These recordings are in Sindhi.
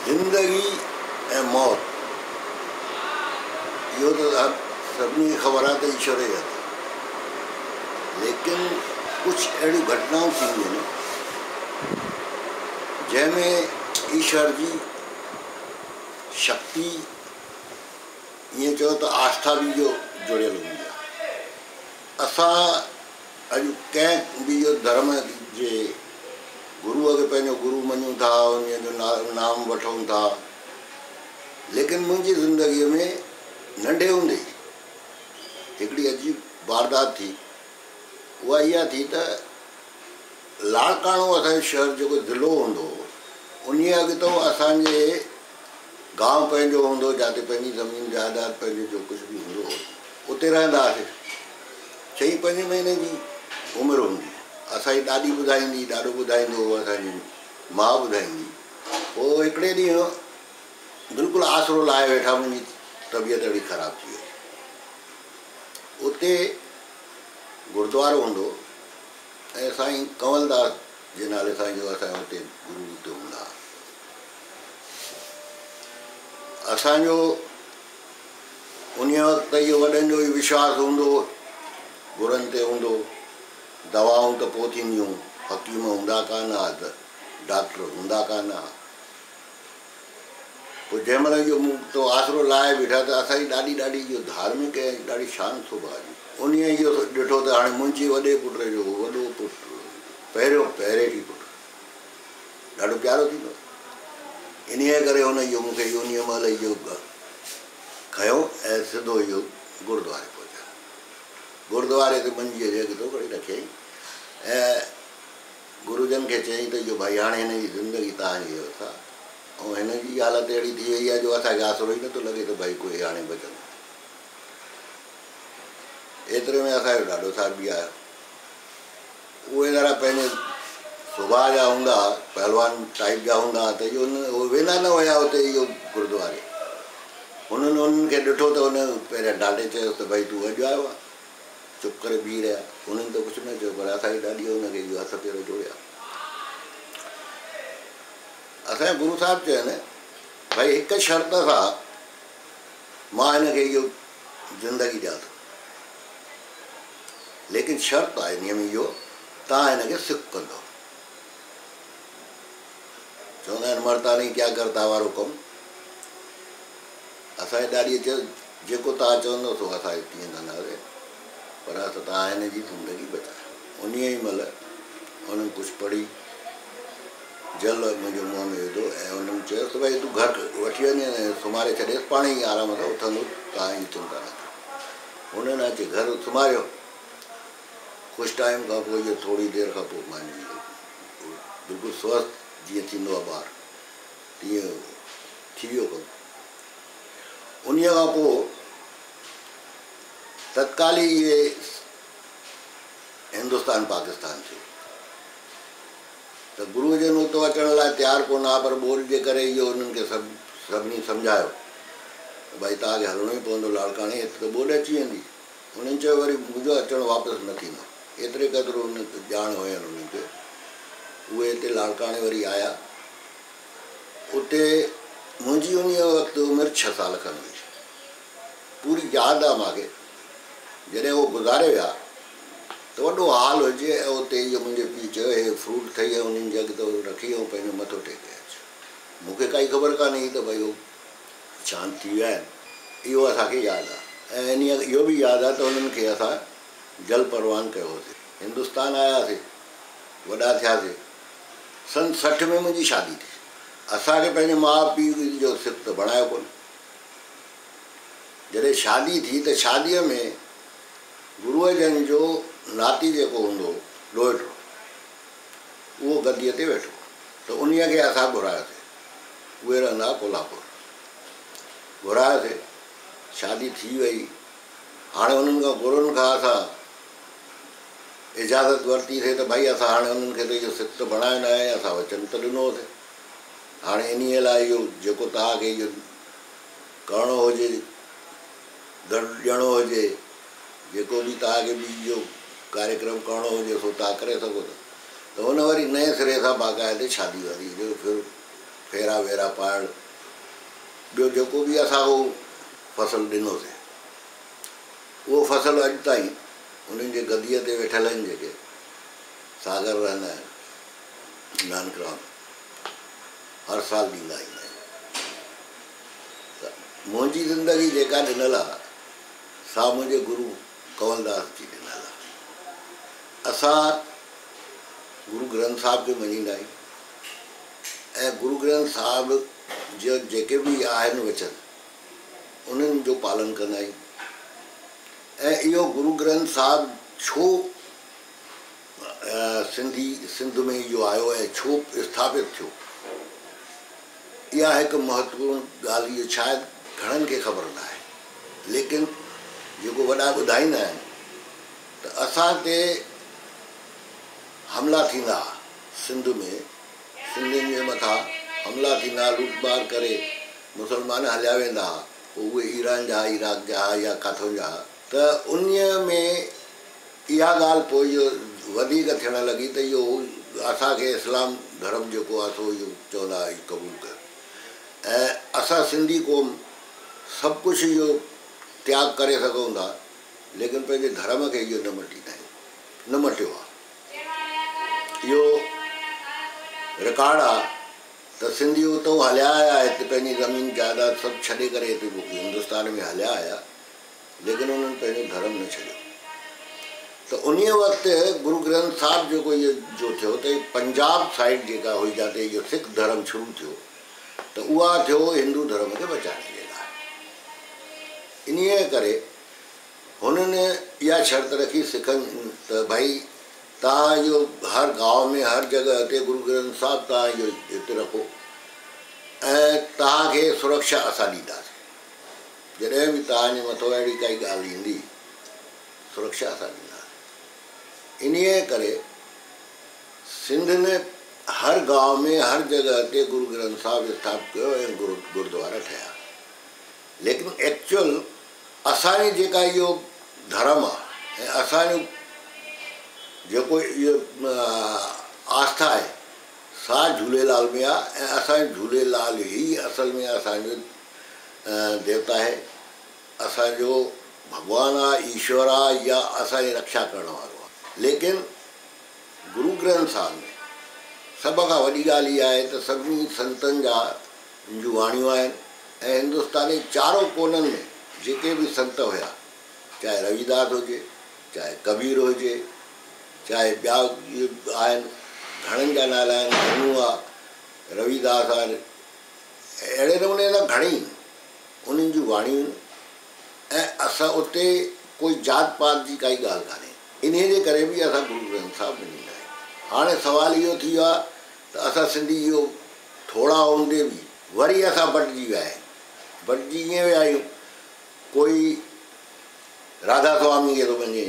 زندگي ۽ موت اهو ته سڀني کي خبر آهي ته ايشور جي هٿ آهي ليڪن ڪجهه اهڙيون گهٽنائون ٿينديون آهن جنهن ۾ ايشور جي شڪتي ائين چئو ته آسٿا به اهو جڙيل هوندي آهي. اسان اڄ ڪنهن به اهو ڌرم جي گروء کي پنهنجو گرو مڃون ٿا، انهيء جو نام وٺون ٿا، ليڪن منهنجي زندگيء ۾ ننڍي هوندي ئي هڪڙي عجيب واردات ٿي. اها اها ٿي ته لاڙڪاڻو اسان جو شهر جيڪو ضلعو هوندو هو، انهيء اڳتو اسان جي گانء پنهنجو هوندو هو، جاتي پنهنجي زمين جائداد پنهنجو جو ڪجهه به هوندو هو، اتي رهندا هئاسين. چئين پنجين مهيني جي عمر هوندي. اسان جي ڏاڏي ٻڌائيندي، ڏاڏو ٻڌائيندو هو، اسان جي ماء ٻڌائيندي. پوء هڪڙي ڏينهن بلڪل آسرو لاهي ويٺا، منهنجي طبيعت اهڙي خراب ٿي وئي. اتي گردوارو هوندو هو ۽ سائين ڪنول داس جي نالي سان جو اسان جا اتي گرو اتي هوندا ها. اسان جو انهيء وقت ته اهو وڏن جو ئي وشواس هوندو هو، گرن تي هوندو هو. دوائون ته پوء ٿينديون، حڪيم هوندا ڪانه ها ته ڊاڪٽر هوندا ڪانه ها. پوء جنهن مهل اهو مون تو آسرو لاهي بيٺا ته اسان جي ڏاڏي ڏاڍي اهو ڌارمڪ ۽ ڏاڍي شانت سڀاء جي. انهيء اهو ڏٺو ته هاڻي منهنجي وڏي پٽ جو وڏو پٽ، پهريون پهريٺي پٽ، ڏاڍو پيارو ٿيندو. انهيء ڪري هن اهو مون کي انهيء مهل اهو کنيو ۽ سڌو اهو گردواري پهچايو. گردواري تي منجيء جي اڳتو کڻي رکيائين ۽ گروجن کي چيائين ته اهو ڀائي هاڻي هن جي زندگي توهان جي هٿ آ ۽ هن جي حالت اهڙي ٿي وئي آ جو اسان کي آسرو ئي نٿو لڳي ته ڀائي ڪوئي هاڻي بچندو. ايتري ۾ اسان جو ڏاڏو صاحب به آيو. اهي ذرا پنهنجي سڀاء جا هوندا ها، پهلوان ٽائيپ جا هوندا ها ته اهو اهي ويندا نه هيا اتي اهو گردواري. هنن انهن کي ڏٺو ته هن پهريان ڊانٽي چيس ته ڀائي تون اڄ آيو آهين. چپ ڪري بيهي رهيا. هنن ته ڪجهه نه چيو پر اسان جي ڏاڏيء هن کي اهو هٿ پير جوڙيا. اسان جا گرو صاحب چين ڀائي هڪ شرط سان مان هن کي اهو زندگي ڏيان ٿو. ليڪن شرط آهي انهيء ۾ اهو توهان هن کي سک ڪندؤ. چوندا آهن مرتا نهين ڪيا ڪرتا وارو ڪم. اسان جي ڏاڏيء چيو جيڪو توهان چوندؤ سو اسان تيئن ڪنداسين پر اسان توهان هن جي زندگي بچايو. انهيء ئي مهل هنن ڪجهه پڙهي جل منهنجي منهن ۾ وڌو ۽ هنن چيس ته ڀائي تون گهر وٺي وڃ ۽ سمهاري ڇڏيس پاڻ ئي آرام سان اٿندو توهان جي چنتا نه ڪريو. هنن اچي گهر سمهاريو. ڪجهه ٽائيم کان پوء اهو ٿوري دير کان پوء مانجي بلڪل سوسٿ جيئن ٿيندو آهي ٻار تيئن ٿي ويو ڪم. انهيء کان پوء تتڪال ئي اهي هندستان پاڪستان ٿيو ته گروء جن اتو اچڻ لاء تيار ڪونه ها پر ٻوڏ جي ڪري اهو انهن کي سڀ سڀني سمجهايو ته ڀائي توهان کي هلڻو ئي پوندو لاڙڪاڻي هت ته ٻوڏ اچي ويندي. انهن چيو وري منهنجو اچڻ واپس نه ٿيندو. ايتري قدر ان ڄاڻ هين انهن کي. اهي هتي لاڙڪاڻي وري آيا. اتي منهنجي انهيء وقت عمر ڇهه سال کن هئي. پوري ياد آ مان کي جڏهن هو گذاري ويا ته وڏو هال هجي ۽ اتي اهو منهنجي پيء چيو هي فروٽ ٿئي ۽ انهن جي اڳتي رکي ۽ پنهنجو مٿو ٽيڪي اچ. مون کي ڪائي خبر ڪانه هئي ته ڀئي هو شانت ٿي ويا آهن. اهو اسان کي ياد آ ۽ انهيء اهو به ياد آ ته انهن کي اسان جل پروان ڪيو هوسي. هندستان آياسي، وڏا ٿياسي. سن 60 ۾ منهنجي شادي ٿي. اسان کي پنهنجي ماء پيء جو سک ته بڻايو ڪونه. جڏهن شادي ٿي ته شاديء ۾ گروء جن جو ناتي جيڪو هوندو هو، ڏوهٽو، اهو گديء تي ويٺو ته انهيء کي اسان گهرايوسي. اهي رهندا هئا ڪولهاپور. گهرايوسي، شادي ٿي وئي. هاڻي انهن کان گروئن کان اسان اجازت ورتي سي ته ڀائي اسان هاڻي انهن کي ته اهو سک ته بڻايو ناهي، اسان وچن ته ڏنو هوسي. هاڻي انهيء لاء اهو جيڪو توهان کي اهو ڪرڻو هجي، در ڏيڻو هجي، جيڪو به توهان کي به اهو ڪاريڪرم ڪرڻو هجي سو توهان ڪري سگهو ٿا. ته هن وري نئين سري سان باقاعدي شادي وادي جو ڦر ڦيرا ويرا پائڻ، ٻيو جيڪو به اسان اهو فصل ڏنوسين، اهو فصل اڄ تائين انهن جي گديء تي ويٺل آهن جيڪي ساگر رهندا آهن، نانڪرام هر سال ڏيندا ايندا آهيون. ته منهنجي زندگي جيڪا ڏنل آهي سا منهنجي گرو ڪنولداس جي ڏنل آهي. اسان گرو گرنٿ صاحب کي مڃيندا آهيون ۽ گرو گرنٿ صاحب جا جيڪي به آهن وچن انهن جو پالن ڪندا آهيون ۽ اهو گرو گرنٿ صاحب ڇو سنڌي سنڌ ۾ اهو آيو ۽ ڇو اسٿاپت ٿيو اها هڪ مهتوپورڻ ڳالهه اهو شايد گهڻن کي خبر نه آهي ليڪن جيڪو وڏا ٻڌائيندا آهن ته اسان تي حملا ٿيندا ها سنڌ ۾ سنڌين جي مٿان حملا ٿيندا ها لوٽ مار ڪري مسلمان هليا ويندا ها پوء اهي ايران جا عراق جا يا ڪاٿون جا ته انهيء ۾ اها ڳالهه پوء اهو وڌيڪ ٿيڻ لڳي ته اهو اسان کي اسلام ڌرم جيڪو آهي سو اهو چوندا ها اهو قبول ڪيو ۽ اسان سنڌي قوم سڀ ڪجهه اهو تياڳ ڪري سگهون ٿا ليڪن پنهنجي ڌرم کي اهو نه مٽيندا آهيون نه مٽيو آهي اهو رڪارڊ آهي ته سنڌي اتئون هليا آيا هت پنهنجي زمين جائداد سڀ ڇڏي ڪري هتي هندستان ۾ هليا آيا ليڪن انهن پنهنجو ڌرم نه ڇڏيو ته انهيء وقت گرو گرنٿ صاحب جيڪو اهو جو ٿيو ته پنجاب سائيڊ جيڪا هئي جاتي اهو سک ڌرم شروع ٿيو ته اها ٿيو هندو ڌرم کي بچائڻ جي لاء انهيء ڪري هنن اها شرط رکي سکن ته ڀائي توهان اهو هر گاؤ ۾ هر جڳهه تي گرو گرنٿ صاحب توهان اهو هتي رکو ۽ توهان کي سرڪشا اسان ڏينداسين. جڏهن به توهان جي مٿو اهڙي ڪائي ڳالهه ايندي، سرڪشا اسان ڏينداسين. انهيء ڪري سنڌ ۾ هر گاؤ ۾ هر جڳهه تي گرو گرنٿ صاحب اسٿاپت ڪيو ۽ گردوارا ٺهيا. ليڪن ايڪچوئل اسان جي جيڪا اهو ڌرم آ ۽ اسان جو جيڪو اهو آسٿا آهي سا جهوليلال ۾ آ ۽ اسان جو جهوليلال ئي اصل ۾ اسان جو ديوتا آهي، اسان جو ڀڳوان آ، ايشور آ يا اسان جي رڪشا ڪرڻ وارو آ. ليڪن گرو گرنٿ صاحب ۾ سڀ کان وڏي ڳالهه اها آهي ته سڀني سنتن جا جون واڻيون آهن ۽ هندستان جي چارو ڪونن ۾ جيڪي به سنت هيا چاهي رويداس هجي، چاهي ڪبير هجي، چاهي ٻيا آهن گهڻن جا نالا آهن، ڌنو آ، رويداس آ، اهڙي نموني سان گهڻي انهن جون واڻيون آهن ۽ اسان اتي ڪوئي ذات پات جي ڪائي ڳالهه ڪانهي. انهيء جي ڪري به اسان گرو گرنٿ صاحب مڃيندا آهيون. هاڻي سوال اهو ٿي ويو آهي ته اسان سنڌي اهو ٿورا هوندي به وري اسان بٽجي ويا آهيون. بٽجي ائين ويا آهيون ڪوئي راڌا سوامي کي ٿو مڃي،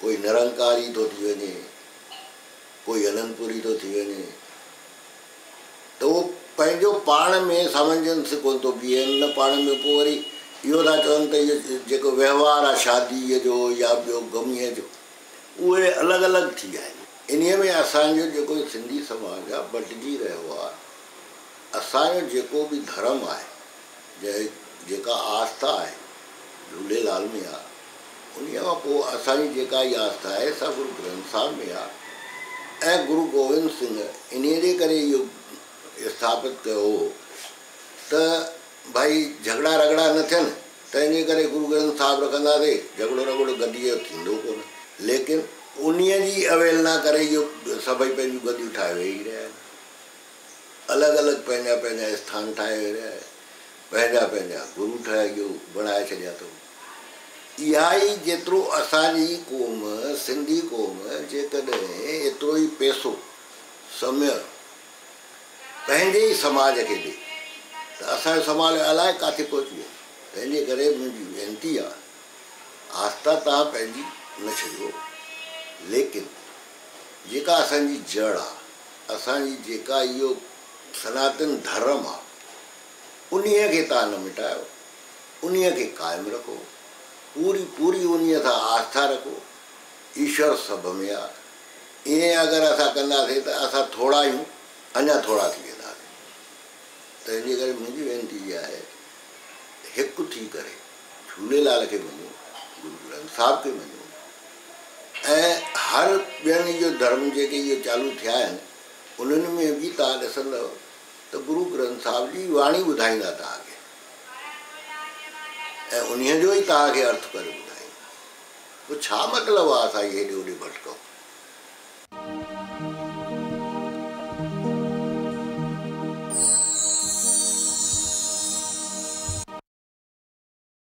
ڪوئي نرنڪاري ٿو ٿي وڃي، ڪوئي انندپوري ٿو ٿي وڃي. ته اهو پنهنجو پاڻ ۾ سامنجنس ڪونه ٿو بيهن نه پاڻ ۾ پوء وري اهو ٿا چون ته اهو جيڪو وهنوار آهي شاديء جو يا ٻيو غميء جو اهي الڳ الڳ ٿي ويا آهن. انهيء ۾ اسان جو جيڪو سنڌي سماج آهي بٽجي رهيو آهي. اسان جو جيڪو به ڌرم آهي جيڪا آسٿا آهي جهوليلال ۾ آهي انهيء کان پوء اسان جي جيڪا اها آسٿا آهي سا گرو گرنٿ صاحب ۾ آهي ۽ گرو گوبند سنگهه انهيء جي ڪري اهو اسٿاپت ڪيو هو ته ڀائي جهڳڙا رڳڙا نه ٿين، تنهن جي ڪري گرو گرنٿ صاحب رکنداسين، جهڳڙو رڳڙو گديء جو ٿيندو ڪونه. ليڪن انهيء جي اوهيلنا ڪري اهو سڀئي پنهنجون گديون ٺاهي ويهي رهيا آهن. الڳ الڳ پنهنجا پنهنجا اسٿان ٺاهي ويهي رهيا آهن. پنهنجا پنهنجا گرو ٺاهي اهو بڻائي ڇڏيا اٿئون. اها ئي جيترو اسان جي قوم، سنڌي قوم، جيڪڏهن ايترو ئي پئسو، سمي پنهنجي ئي سماج کي ڏي ته اسان جو سماج الائي ڪاٿي پهچي ويندو. تنهن جي ڪري منهنجي وينتي آ، آسٿا توهان پنهنجي نه ڇڏيو، ليڪن جيڪا اسان جي جڙ آ، اسان جي جيڪا اهو سناتن ڌرم آ، انهيء کي توهان نه مٽايو. انهيء کي قائم رکو، پوري پوري انهيء سان آسٿا رکو، ايشور سڀ ۾ آ، ائين اگر اسان ڪنداسين ته اسان ٿورا آهيون، اڃا ٿورا ٿي وينداسين. تنهن جي ڪري منهنجي وينتي اها آهي ته هڪ ٿي ڪري جهوليلال کي مڃو، گرو گرنٿ صاحب کي مڃو ۽ هر ٻين اهو ڌرم جيڪي اهي چالو ٿيا آهن انهن ۾ به توهان ڏسندؤ ته گرو گرنٿ صاحب جي واڻي ٻڌائيندا توهان کي ۽ انهيء جو ئي توهان کي ارٿ ڪري ٻڌائيندا. پوء ڇا مطلب آهي اسان هيڏي هوڏي ڀٽڪون؟